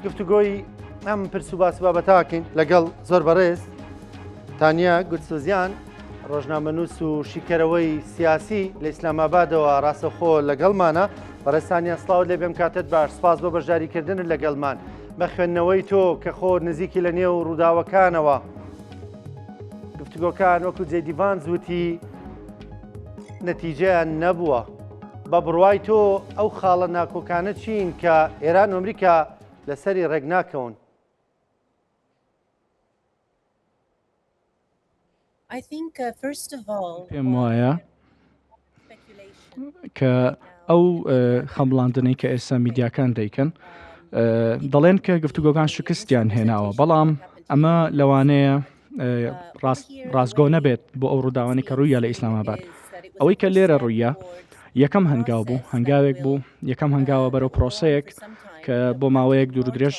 گفتوگۆی ئەم پرس و باس و بابەتاکەین لەگەڵ زۆر بەڕێز تانیا گورسوزیان ڕۆژنامەنووس و شیکەرەوەی سیاسی لە ئیسلامابادەوە ڕاستەخۆ لەگەڵمانە. بەڕێز تانیا سڵاوت لێ بێم کاتت باش سپاس بۆ بەشداریکردنت لەگەڵمان. بە خوێندنەوەی تۆ کە خۆ نزیکی لە نێو ڕووداوەکانەوە گفتوگۆکان وەکو جەیدی ڤانس وتی نەتیجەیان نەبووە. بە بڕوای تۆ ئەو خاڵە ناکۆکانە چین کە ئێران و ئەمریکا لەسەری ڕێک ناکەون؟ پێم وایە کە ئەو خەمڵاندنەی کە ئێستا میدیاکان دەیکەن دەڵێن کە گفتوگۆکان شکستیان هێناوە بەڵام ئەمە لەوانەیە ڕاستگۆ نەبێت بۆ ئەو ڕووداوانی کە ڕوویە لە ئیسلاماباد ئەوەی کە لێرە ڕوویە یەکەم هەنگاو بوو هەنگاوێک بوو یەکەم هەنگاوە بەرەو پرۆسەیەک کە بۆ ماوەیەک دوور درێژ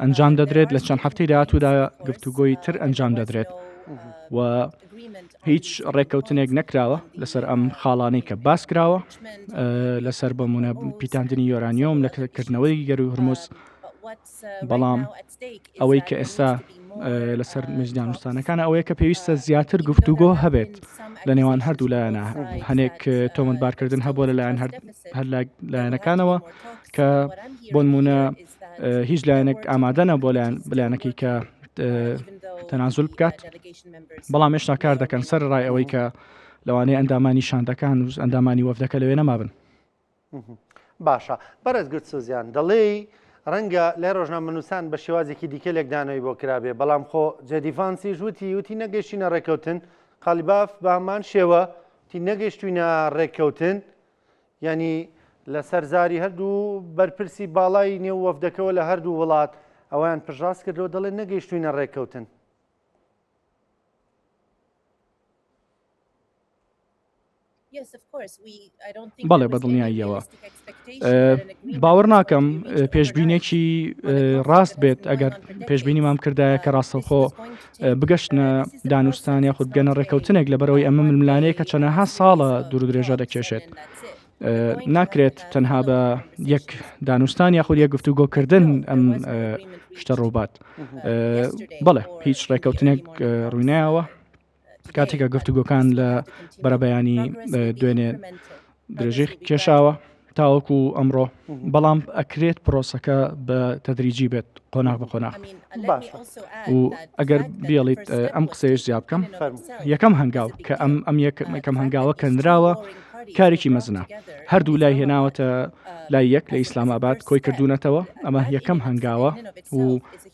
ئەنجام دەدرێت لە چەند هەفتەی داهاتوودا گفتوگۆی تر ئەنجام دەدرێت و هیچ ڕێککەوتنێک نەکراوە لەسەر ئەم خاڵانەی کە باس کراوە لەسەر بەمونە پیتاندنی یۆرانیۆم لە کردنەوەی گەروی هورمز بەڵام ئەوەی کە ئێستا لەسەر مێزی دانوستانەکان ئەوەیە کە پێویستە زیاتر گفتوگۆ هەبێت لە نێوان هەردوو لایەنە هەنێک تۆمەتبارکردن هەبووە لەلایەن هەر لایەنەکانەوە کە بۆنمونە هیچ لایەنێک ئامادە نەبووە لایەن بلایەنەکەی کە تەنازول بکات بەڵام هێشتا کار دەکەن سەر ڕای ئەوەی کە لەوانەیە ئەندامانی شاندەکان و ئەندامانی وەفدەکە لەوێ نەمابن. باشە بەڕێز گرتسوزیان دەڵێی ڕەنگە لای ڕۆژنامەنووسان بە شێوازێکی دیکە لێکدانەوەی بۆ کرابێ بەڵام خۆ جێدی ڤانسیش وتی وتی نەگەیشتینە ڕێککەوتن قالیباف بە هەمان شێوە وتی نەگەیشتوینە ڕێککەوتن یعنی لەسەر زاری هەردوو بەرپرسی باڵای نێو وەفدەکەوە لە هەردوو وڵات ئەویان پشتڕاست کردەوە دەڵێن نەگەیشتوینە ڕێککەوتن. بەڵێ بە دڵنیاییەوە باوەڕ ناکەم پێشبینێکی ڕاست بێت ئەگەر پێشبینیمان کردایە کە ڕاستەوخۆ بگەشتنە دانوستان یاخود بگەنە ڕێککەوتنێک لەبەرەوەی ئەمە ململانەیە کە چەنەها ساڵە دوور درێژە دەکێشێت ناکرێت تەنها بە یەک دانوستان یاخود یەک گفتوگۆکردن ئەم شتە ڕووبات بەڵێ هیچ ڕێککەوتنێک ڕووینایەوە کاتێک کە گفتوگۆکان لە بەرەبەیانی دوێنێ درێژەی کێشاوە تاوەکو ئەمڕۆ بەڵام ئەکرێت پرۆسەکە بە تەدریجی بێت قۆناغ بە قۆناغ و ئەگەر بێڵیت ئەم قسەیەش زیاد بکەم یەکەم هەنگاو کە ئەم ئەم یەکەم هەنگاوە کەنراوە کارێکی مەزنە هەردوو لای هێناوەتە لای یەک لە ئیسلام ئاباد کۆی کردوونەتەوە ئەمە یەکەم هەنگاوە و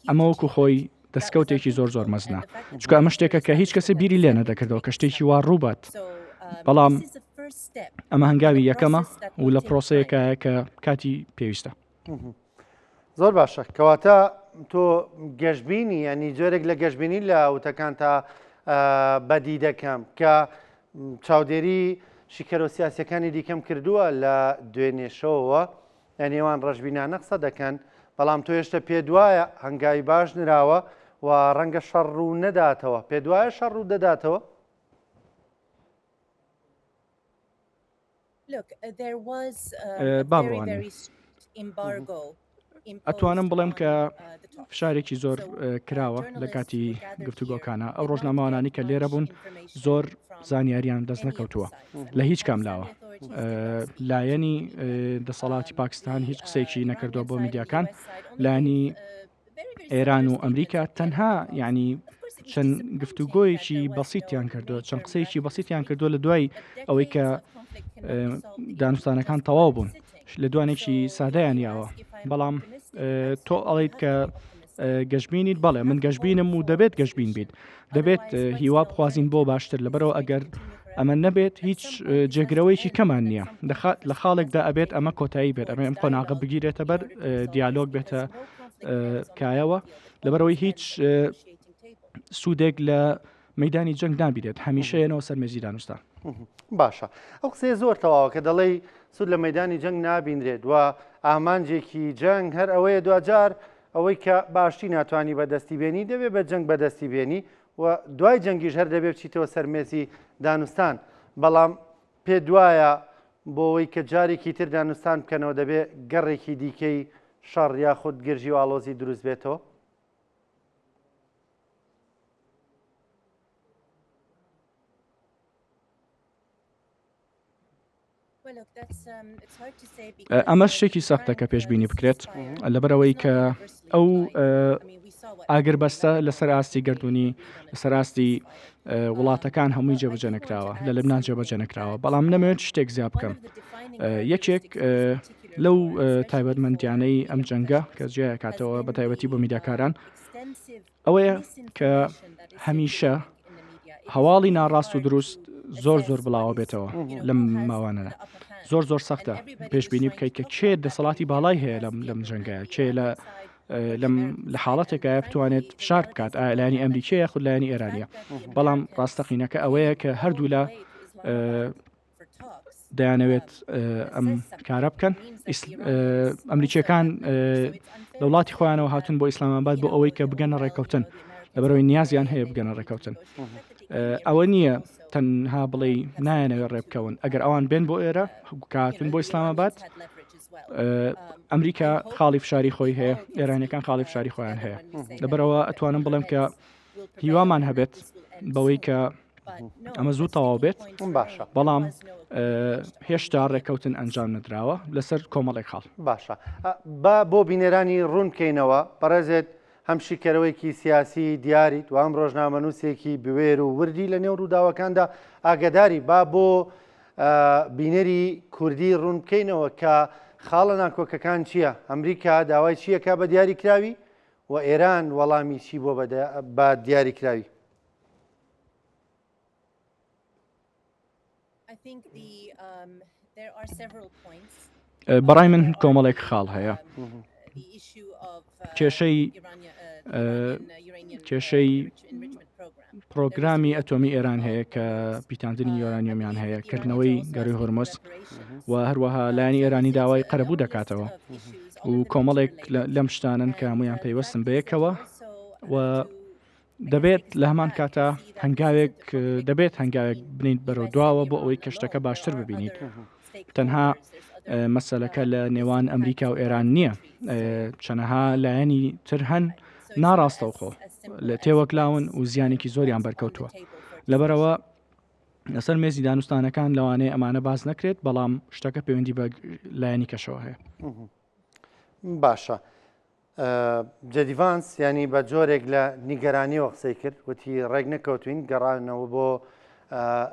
ئەمە وەکو خۆی دەستکەوتێکی زۆر زۆر مەزنە چونکە ئەمە شتێکە کە هیچ کەسێ بیری لێ نەدەکردەوە کە شتێکی وا ڕووبات بەڵام ئەمە هەنگاوی یەکەمە و لە پرۆسەیەکە کە کاتی پێویستە. زۆر باشە کەواتە تۆ گەشببینی ینی جۆرێک لە گەشببینی لە وتەکان تا بەدی دەکەم کە چاودێری شیکەرۆ سیاسەکانی دیکەم کردووە لە دوێنێشەوە لە نێوان ڕەشبینانە قسە دەکەن، بەڵام تۆ هێشتا پێتوایە هەنگاوی باش نراوە و ڕەنگە شەڕ ڕوو نەداتەوە، پێتوایە شەڕ ڕوو دەداتەوە؟ با بڕوانین. ئەتوانم بڵێم کە فشارێکی زۆر کراوە لە کاتی گفتوگۆکانە ئەو ڕۆژنامەوانانی کە لێرە بوون زۆر زانیاریان دەست نەکەوتووە لە هیچ کام لاوە لایەنی دەسەڵاتی پاکستان هیچ قسەیەکی نەکردووە بۆ میدیاکان لایەنی ئێران و ئەمریکا تەنها یعنی چەند گفتوگۆیەکی بەسیتیان کردووە چەند قسەیەکی بەسیتیان کردووە لە دوای ئەوەی کە دانوستانەکان تەواو بوون لە دوانێکی سادەیان یاوە بەڵام تۆ ئەڵیت کە گەشببینیت بەڵێ من گەشببینم و دەبێت گەشببین بیت دەبێت هیوا بخوازین بۆ باشتر لەبەرەوە ئەگەر ئەمە نەبێت هیچ جێگرەوەیکی کەمان نییە لە خاڵێکدا ئەبێت ئەمە کۆتایی بێت ئەمە ئەم قۆناغە بگیرێتە بەر دیالۆگ بێتە کایەوە لەبەرەوەی هیچ سوودێک لە مەدانی جەنگ نابیرێت هەمیشە یەنەوە سەر مێزی دانوستان. باشە ئەو قسەیە زۆر تەواوە کە دەڵێی سوود لە مەدانی جەنگ نابینرێت و ئامانجێکی جەنگ هەر ئەوەیە دواجار ئەوەی کە باشی ناتوانانی بەدەستی بێنی دەبێ بە جەنگ بەدەستی بێنی و دوای جەنگیش هەر دەبێ بچیتەوە سەر مێزی دانوستان بەڵام پێ دوایە. بۆ ئەوەی کە جارێکی تر دانوستان بکەنەوە دەبێ گەڕێکی دیکەی شەڕ یاخود گرژی و ئاڵۆزی دروست بێتەوە؟ ئەمە شتێکی سەختە کە پێشبینی بکرێت لەبەرەوەی کە ئەو ئاگربەستە لەسەر ئاستی گردردونی لەسەر ئاستی وڵاتەکان هەمووی جێبەجێ نەکراوە لە لبناان جێبەجێ نەکراوە بەڵام نەمەوێت شتێک زیاد بکەم یەکێک لەو تایبەتمەندیانەی ئەم جەنگە کە جیایە کاتەوە بە تایبەتی بۆ میدیاکاران ئەوەیە کە هەمیشە هەواڵی ناڕاست و دروست زۆر زۆر بڵاوە بێتەوە لەم ماوانە زۆر زۆر سەختە پێشببینی بکەیت کە کێ دەسەڵاتی باڵای هەیە لەم لەم جەنگایە کێ لە لەم لە حاڵەتێکایە بتوانێت فشار بکات ئایا لایەنی ئەمریکیە یاخود لایەنی ئێرانیە بەڵام ڕاستەقینەکە ئەوەیە کە هەردوو لە دەیانەوێت ئەم کارە بکەن ئەمریکیەکان لە وڵاتی خۆیانەوە هاتون بۆ ئیسلاماباد بۆ ئەوەی کە بگەنە ڕێککەوتن لەبەرەوەی نیازیان هەیە بگەنە ڕێککەوتن ئەوە نییە تەنها بڵێ نایەنەوێت ڕێبکەون ئەگەر ئەوان بێن بۆ ئێرە کاتون بۆ ئیسلاماباد ئەمریکا خاڵی فشاری خۆی هەیە ئێرانەکان خاڵی فشاری خۆیان هەیە لەبەرەوە ئەتوانم بڵێم کە هیوامان هەبێت بەوەی کە ئەمە زوو تەواو بێت باشە بەڵام هێشتا ڕێککەوتن ئەنجام نەدراوە لەسەر کۆمەڵێک خاڵ باشە با بۆ بینەرانی ڕوون بکەینەوە بەڕێزێت هەم شیکەرەوەیەکی سیاسی دیاریت و هەم ڕۆژنامەنووسێکی بوێر و وردی لە نێو ڕووداوەکاندا ئاگداری با بۆ بینەری کوردی ڕوون بکەینەوە کە خاڵە ناکۆکەکان چییە؟ ئەمریکا داوای چییەکە بە دیاریکراوی و ئێران وەڵامی چی بۆ بە دیاریکراوی؟ بەڕای من کۆمەڵێک خاڵ هەیە کێشەی کێشەی پرۆگرامی ئەتۆمی ئێران هەیە کە پیتاندنی یۆرانیۆمیان هەیە کردنەوەی گەروی هۆرمۆز و هەروەها لایەنی ئێرانی داوای قەرەبوو دەکاتەوە و کۆمەڵێک لەم شتانن کە هەمویان پەیوەستن بەیەکەوە و دەبێت لە هەمان کاتا هەنگاوێک دەبێت هەنگاوێک بنیت بەرەو دواوە بۆ ئەوەی کەشتەکە باشتر ببینیت تەنها مەسەلەکە لە نێوان ئەمریکا و ئێران نییە چەنەها لایەنی تر هەن ناڕاستەوخۆ لە تێوەکلاون و زیانێکی زۆریان بەرکەوتووە لەبەرەوە لەسەر مێزی دانوستانەکان لەوانەیە ئەمانە باز نەکرێت بەڵام شتەکە پەیوەندی بە لایەنی کەشەوە هەیە باشە جەدی ڤانس یانی بە جۆرێک لە نیگەرانیەوە قسەی کرد وتی ڕێک نەکەوتوین گەڕانەوە بۆ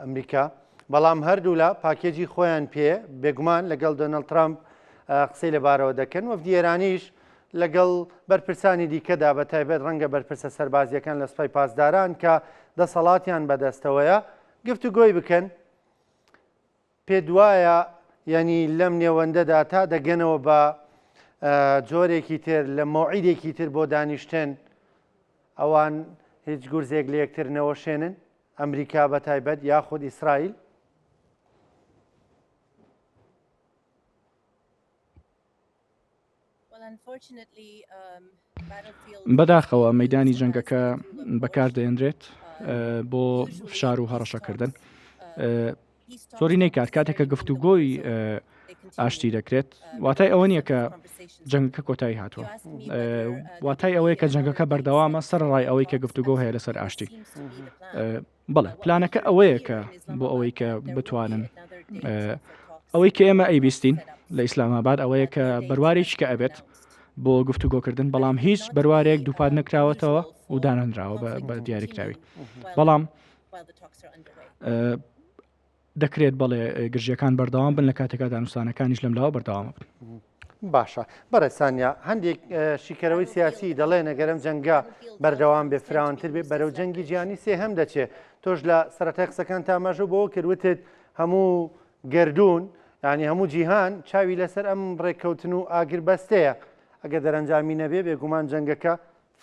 ئەمریکا بەڵام هەردوولا پاکێجی خۆیان پێ بێگومان لەگەڵ دۆناڵد ترامپ قسەی لەبارەوە دەکەن وەفدی ئێرانیش لەگەڵ بەرپرسانی دیکەدا بە تایبەت ڕەنگە بەرپرسە سەربازیەکان لە سوپای پاسداران کە دەسەڵاتیان بەدەستەوەیە گفتوگۆی بکەن پێت وایە یانی لەم نێوەندەدا تا دەگەنەوە بە جۆرێکی تر لە مەوعیدێکی تر بۆ دانیشتن ئەوان هیچ گورزێک لە یەکتر نەوەشێنن ئەمریکا بە تایبەت یاخود ئیسرائیل؟ بەداخەوە مەدانی جەنگەکە بەکاردێنرێت بۆ فشار و هەڕەشەکردن زۆری نەیکات کاتێک کە گفتوگۆی ئاشتی دەکرێت واتای ئەوە نییە کە جەنگەکە کۆتایی هاتووە واتای ئەوەیە کە جەنگەکە بەردەوامە سەر ڕای ئەوەی کە گفتوگۆ هەیە لەسەر ئاشتی بەڵێ پلانەکە ئەوەیە کە بۆ ئەوەی کە بتوانن ئەوەی کە ئێمە ئەیبیستین لە ئیسلاماباد ئەوەیە کە بەروارێکی کە ئەبێت بۆ گفتوگۆکردن بەڵام هیچ بەروارێک دووپات نەکراوەتەوە و دانەنراوە بە دیاریکراوی بەڵام دەکرێت بەڵێ گرژیەکان بەردەوام بن لە کاتێکا دانوستانەکانیش لەم لاوە بەردەوام بن. باشە بەڕێز سانیا هەندێک شیکەرەوەی سیاسی دەڵێن ئەگەر ئەم جەنگە بەردەوام بێ فراوانتر بێ بەرەو جەنگی جیهانی سێهەم دەچێ تۆش لە سەرەتای قسەکان تاماژە بۆ کرد وتت هەموو گردون یعنی هەموو جیهان چاوی لەسەر ئەم ڕێککەوتن و ئاگر بەستەیە ئەگەر دەرەنجامی نەبێ بێگومان جەنگەکە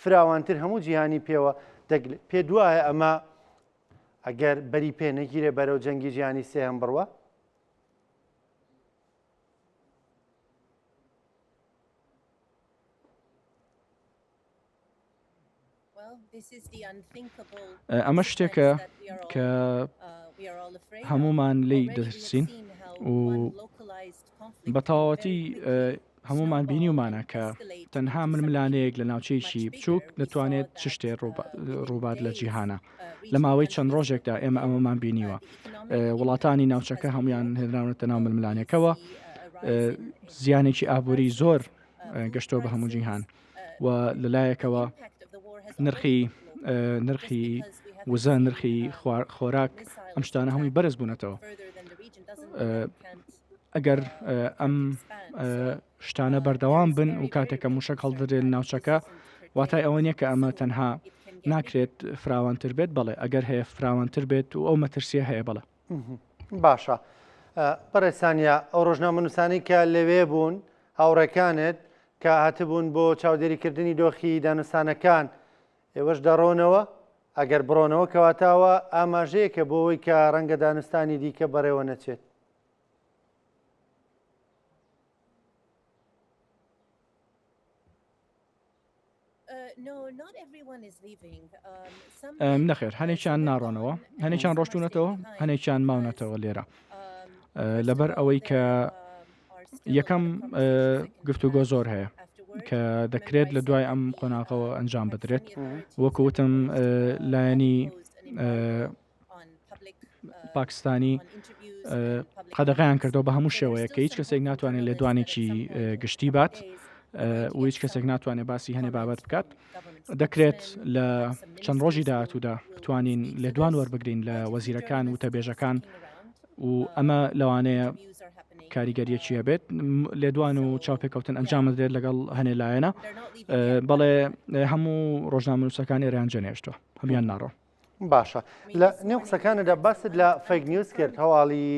فراوانتر هەموو جیهانی پێوە دەگلێ پێ دوایە ئەمە ئەگەر بەری پێ نەگیرێ بەرەو جەنگی جیهانی سێهەم بڕوا؟ ئەمە شتێکە کە هەمومان لی دەترسین. و بە تەواوەتی هەمومان بینیومانە کە تەنها ململانەیەک لە ناوچەیەکی بچووک دەتوانێت چ شتێ ڕووبات لە جیهانە لە ماوەی چەند ڕۆژێکدا ئێمە ئەمەمان بینیوە وڵاتانی ناوچەکە هەمویان هێنراونەتە ناو ململانێکەوە زیانێکی ئابووری زۆر گەشتەوە بە هەموو جیهان و لەلایەکەوە نرخی نرخی وزە نرخی خۆراک ئەم شتانە هەمووی بەرز بوونەتەوە ئەگەر ئەم شتانە بەردەوام بن و کاتێک کە موشک هەڵدرێن ناوچەکە واتای ئەوە نییە کە ئەمە تەنها ناکرێت فراوانتر بێت بەڵێ ئەگەر هەیە فراوانتر بێت و ئەو مەترسیە هەیە بەڵێ. باشە بەڕێز سانیا ئەو ڕۆژنامەنووسانەی کە لەوێ بوون هاوڕێکانت کە هاتبوون بۆ چاودێریکردنی دۆخی دانوستانەکان ئێوەش دەڕۆنەوە؟ ئەگەر بڕۆنەوە کەواتە ئەوە ئاماژەیەکە بۆ ئەوەی کە ڕەنگە دانوستانی دیکە بەڕێوە نەچێت. نەخێر هەنێکیان ناڕۆنەوە هەنێکیان ڕۆشتونەتەوە هەنێکیان ماونەتەوە لێرە لەبەر ئەوەی کە یەکەم گفتوگۆ زۆر هەیە کە دەکرێت لە دوای ئەم قۆناغەوە ئەنجام بدرێت وەکوتم لایەنی پاکستانی قەدەغیان کردەوە بە هەموو شێوەیە کە هیچ کەسێک ناتوانێت لێدوانێکی گشتی بات و هیچ کەسێک ناتوانێت باسی هەنێ بابەت بکات دەکرێت لە چەند ڕۆژی داهاتوودا بتوانین لێدوان وەربگرین لە وەزیرەکان و تەبێژەکان و ئەمە لەوانەیە کاریگەریەکی هەبێت لێدوان و چاوپێکەوتن ئەنجام دەدرێت لەگەڵ هەنێ لایەنە بەڵێ هەموو ڕۆژنامەنووسەکان ئێران جێنێشتوە هەمان ناڕۆ باشە لە نێو قسەکانتدا باست لە fake news کرد هەواڵی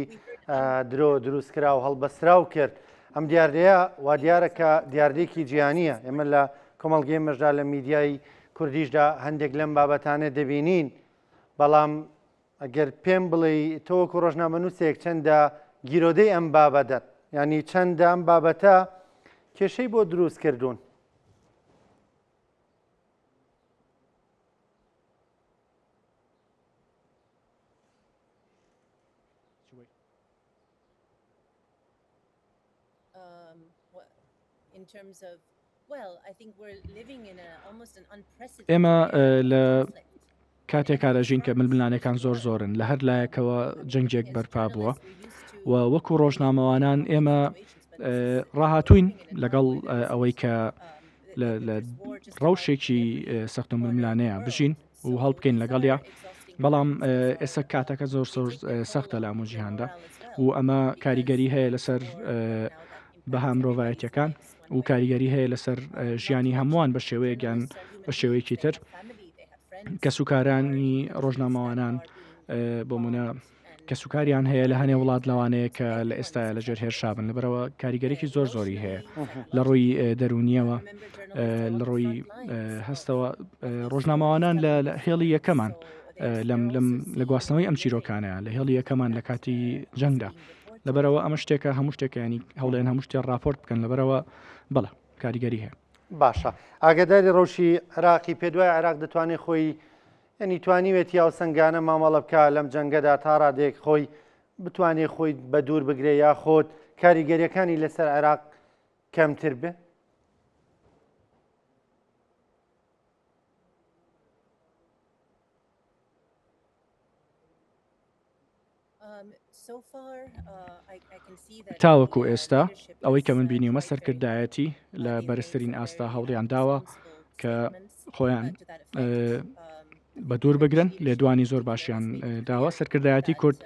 درۆ دروستکرا و هەڵبەستراو کرد ئەم دیاردەیە وا دیارە کە دیاردێکی جیهانیە ئێمە لە کۆمەڵگەی مەشدا لە میدیای کوردیشدا هەندێک لەم بابەتانە دەبینین بەڵام ئەگەر پێم بڵێ تۆ وەکو ڕۆژنامەنووسێک چەندە گیرۆدەی ئەم بابەتە ینی چەندە ئەم بابەتە کێشەی بۆ دروست کردوون ئێمە لە کاتێکا دەژین کە ململانێکان زۆر زۆرن لە هەر لایەکەوە جەنگێک بەرپا بووە و وەکو ڕۆژنامەوانان ئێمە ڕاهاتوین لەگەڵ ئەوەی کە لە ڕەوشێکی سەخت و ململانەیە بژین و هەڵبکەین لەگەڵیا بەڵام ئێستا کاتەکە زۆر زۆر سەختە لە هەموو جیهاندا و ئەمە کاریگەری هەیە لەسەر بەها مرۆڤایەتەکان و کاریگەری هەیە لەسەر ژیانی هەمووان بە شێوەیەکیان بە شێوەیەکی تر کەسوکارانی ڕۆژنامەوانان بۆ منە کەسوکاریان هەیە لە هەنێ وڵات لەوانەیە کە لە ئێستایا لەژێر هێرشا بن لەبەرەوە کاریگەرێکی زۆر زۆری هەیە لە ڕووی دەرونیەوە لە ڕووی هەستەوە ڕۆژنامەوانان لە هێڵی یەکەمان لەم لەم لە گواستنەوەی ئەم چیرۆکانەیە لە هێڵی یەکەمان لە کاتی جەنگدا لەبەرەوە ئەمە شتێکە هەموو شتێکیانی هەوڵێن هەموو شتێ راپۆرت بکەن لەبەرەوە بەڵێ کاریگەری هەیە. باشە ئاگداری ڕەوشی عراقی پێ دوای عراق دەتوانێت خۆی یەنی توانیوێتی هاوسەنگانە مامەڵە بکا لەم جەنگەدا تا ڕادەیەک خۆی بتوانێ خۆی بە دوور بگرێ یاخود کاریگەریەکانی لەسەر عێراق کەمتر بێ؟ تاوەکو ئێستا ئەوەی کە من بینیومە سەرکردایەتی لە بەرزترین ئاستا هەوڵیان داوە کە خۆیان بە دوور بگرن لێدوانی زۆر باشیان داوە سەرکردایەتی کورد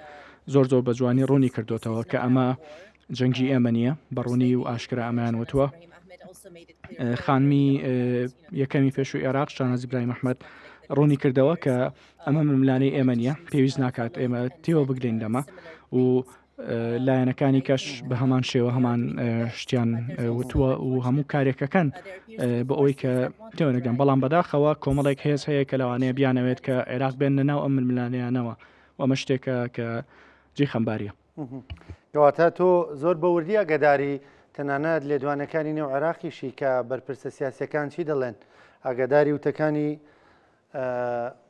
زۆر زۆر بە جوانی ڕوونی کردوتەوە کە ئەمە جەنگی ئێمە نییە بەڕوونی و ئاشکرا ئەمەیان وتووە خانمی یەکەمی پێشوو عێراق شانازی برایم ئەحمد ڕوونی کردەوە کە ئەمە ململانێی ئێمە نییە، پێویست ناکات ئێمە تێوە بگرین لەمە و لایەنەکانی کەش بە هەمان شێوە هەمان شتیان وتووە و هەموو کارێکەکەن بۆ ئەوەی کە تێوە نەگەن بەڵام بەداخەوە کۆمەڵێک هێز هەیە کە لەوانەیە بیانەوێت کە عێراق بێنە ناو ئەم ململانێیانەوە و ئەمە شتێکە کە جێی خەمباریە. کەواتە تۆ زۆر بە وردی ئاگاداری تەنانەت لێدوانەکانی نێو عێراقیشی کە بەرپرسە سیاسیەکان چی دەڵێن ئاگاداری وتەکانی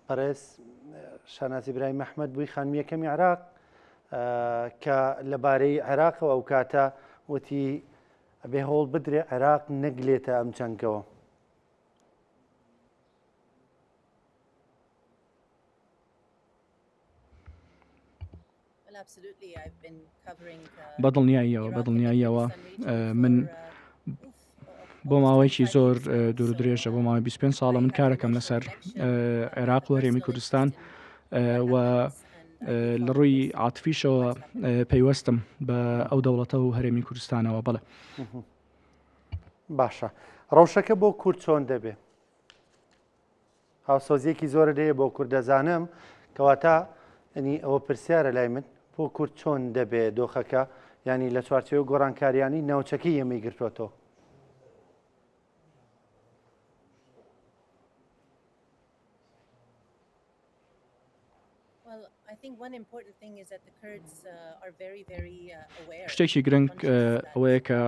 بەڕێز شانازی برایم ئەحمەد بووی خانمی یەکەمی عێراق. کە لەبارەی عێراقەوە ئەو کاتە وتی ئەبێ هەوڵ بدرێ عێراق نەگلێتە ئەم جەنگەوە. بە دڵنیاییەوە بە دڵنیاییەوە من بۆ ماوەیەکی زۆر دوور درێژە بۆ ماوەی 25 ساڵە من کارەکەم لەسەر عێراق و هەرێمی کوردستان و لە ڕووی عاتفیشەوە پەیوەستم بە ئەو دەوڵەتە و هەرێمی کوردستانەوە بەڵێ باشە ڕەوشەکە بۆ کورد چۆن دەبێ هاوسۆزیەکی زۆرت هەیە بۆ کورد دەزانم کەواتە ینی ئەوە پرسیارە لای من بۆ کورد چۆن دەبێ دۆخەکە ینی لە چوارچێوە گۆڕانکاریانی ناوچەکەی ئێمەی گرتووەتەوە. شتێکی گرنگ ئەوەیە کە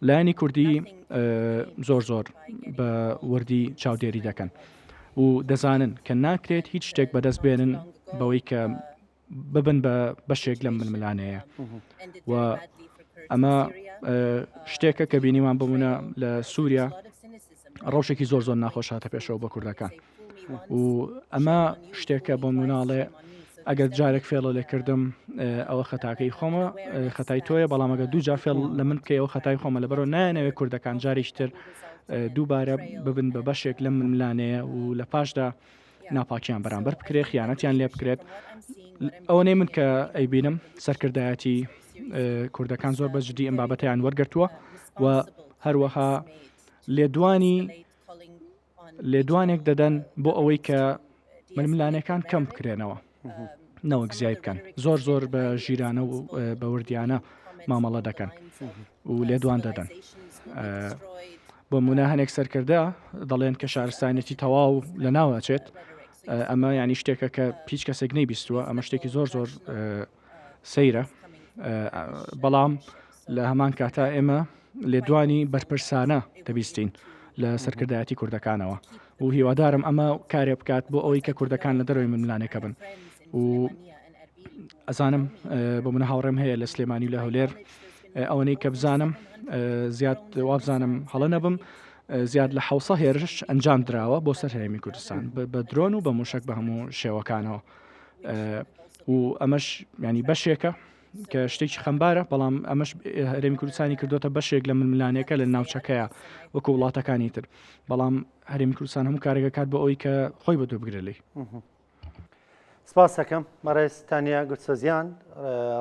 لایەنی کوردی زۆر زۆر بە وردی چاودێری دەکەن و دەزانن کە ناکرێت هیچ شتێک بەدەست بێنن بەوەی کە ببن بە بەشێک لەم ململانەیە و ئەمە شتێکە کە بینیمان بمونە لە سووریا ڕەوشێکی زۆر زۆر ناخۆش هاتە پێشەوە بە کوردەکان و ئەمە شتێکە بۆ مناڵێ ئەگەر جارێک فێڵە لێکردم ئەوە خەتاکەی خۆمە خەتای تۆیە بەڵام ئەگەر دوو جار فێڵ لە من بکەیەوە خەتای خۆمە لەبەرەوە نایەنەوێت کوردەکان جاریشتر دووبارە ببن بە بەشێک لەم ململانەیە و لە پاشدا ناپاکیان بەرامبەر بکرێت خیانەتیان لێ بکرێت ئەوەنەی من کە ئەیبینم سەرکردایەتی کوردەکان زۆر بە جدی ئەم بابەتیان وەرگرتووە و هەروەها لێدوانی لێدوانێک دەدەن بۆ ئەوەی کە ململانێکان کەم بکرێنەوە نەوەک زیای بکەن زۆر زۆر بە ژیرانە و بە وردیانە مامەڵە دەکەن و لێدوان دەدەن بۆ مونە هەنێک سەرکردە دەڵێن کە شارستانێتی تەواو لە ناوەچێت ئەمە ینی شتێکە کە هیچ کەسێک نەیبیستووە ئەمە شتێکی زۆر زۆر سەیرە بەڵام لە هەمان کاتا ئێمە لێدوانی بەرپرسانە دەبیستین لە سەرکردایەتی کوردەکانەوە و هیوادارم ئەمە کارێ بکات بۆ ئەوەی کە کوردەکان لە دەرەوەی ململانێکە بن و ئەزانم بۆ من هاوڕێم هەیە لە سلێمانی و لە هەولێر ئەوەنەی کە بزانم زیاد وابزانم هەڵە نەبم زیاد لە حوسە هێرش ئەنجام دراوە بۆ سەر هەرێمی کوردستان بە درۆن و بە موشک بە هەموو شێوەکانەوە و ئەمەش ینی بەشێکە کە شتێکی خەمبارە بەڵام ئەمەش هەرێمی کوردستانی کردوتە بەشێک لە ململانێکە لە ناوچەکەیە وەکو وڵاتەکانی تر بەڵام هەرێمی کوردستان هەموو کارێکە کات بۆ ئەوی کە خۆی بە دوور بگرێت لێی. سپاس ئەکەم بەڕێز تانیا گورسۆزیان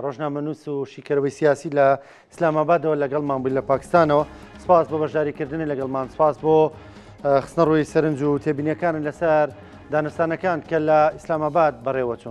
ڕۆژنامەنووس و شیکەرەوەی سیاسی لە ئیسلامابادەوە لەگەڵمان بووی لە پاکستانەوە سپاس بۆ بەشداریکردنی لەگەڵمان سپاس بۆ خستنەڕووی سەرنج و تێبینیەکانن لەسەر دانوستانەکان کە لە ئیسلاماباد بەڕێوەچوون.